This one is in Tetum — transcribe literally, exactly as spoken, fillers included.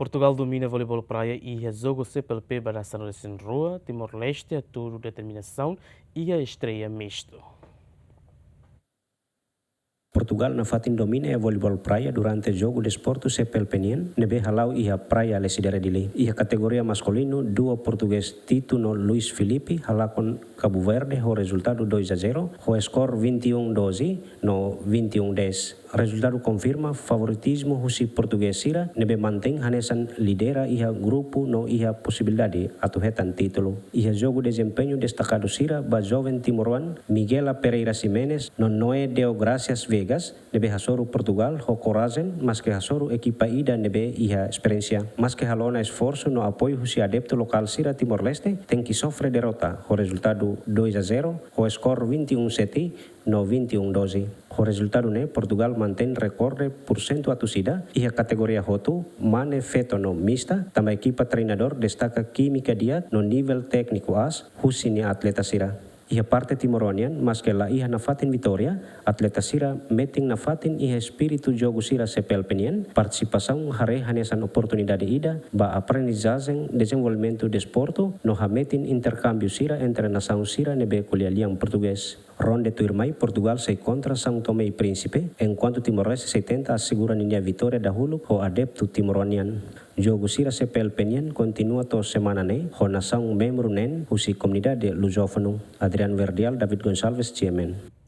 Portugal domina voleibol praia iha jogu C P L P ba nasaun resin rua, Timor-Leste hatudu determinasaun iha estreia mistu. Portugal nafatin domina iha voleibol praia durante jogu desportu C P L P nian, ne'ebé hala'o iha Praia Lecidere, Dili. Iha kategoria maskulinu, duo portugés Tito no Luis Filipe halakon Cabo Verde ho rezultadu dois a zero, ho skor vinte e um doze no vinte e um dez. Rezultadu konfirma favoritizmu husi portugés sira ne'ebé mantein hanesan lidera iha grupu no iha posibilidade atu hetan títulu. Iha jogu dezempeñu destakadu sira ba joven timoroan Miguela Pereira Ximenes no Noé Deo Gracias Vegas, ne'ebé hasoru Portugal ho korajen, maske hasoru ekipa ida ne'ebé iha esperiénsia. Maske halo ona esforsu no apoiu husi adeptu lokál sira Timor-Leste, tenke sofre derrota ho rezultadu dois a zero, ho skor vinte e um sete no vinte e um doze. Ho rezultadu ne'e, Portugal mantein rekorde pursentu atu sida iha kategoria hotu, mane, feto no mista, tanba ekipa treinadór destaka kímika di'ak no nivel tékniku aas husi nia atleta sira. Iha parte timoroan nian, maske la iha nafatin vitória, atleta sira metin nafatin iha espíritu jogu sira C P L P nian. Partisipasaun haree hanesan oportunidade ida ba aprendizajen, dezenvolvimentu desportu no hametin interkámbiu sira entre nasaun sira ne'ebé ko'alia lian portugés. Ronde tuirmai, Portugal sei kontra São Tomé e Príncipe, enkuantu Timor-Leste sei tenta asegura ninia vitória dahuluk ho adeptu timoroan nian. Jogu sira C P L P nian kontinua to'o semana ne'e ho nasaun membru neen husi komunidade luzófonu. Adrian Verdial, David Gonçalves, G M N.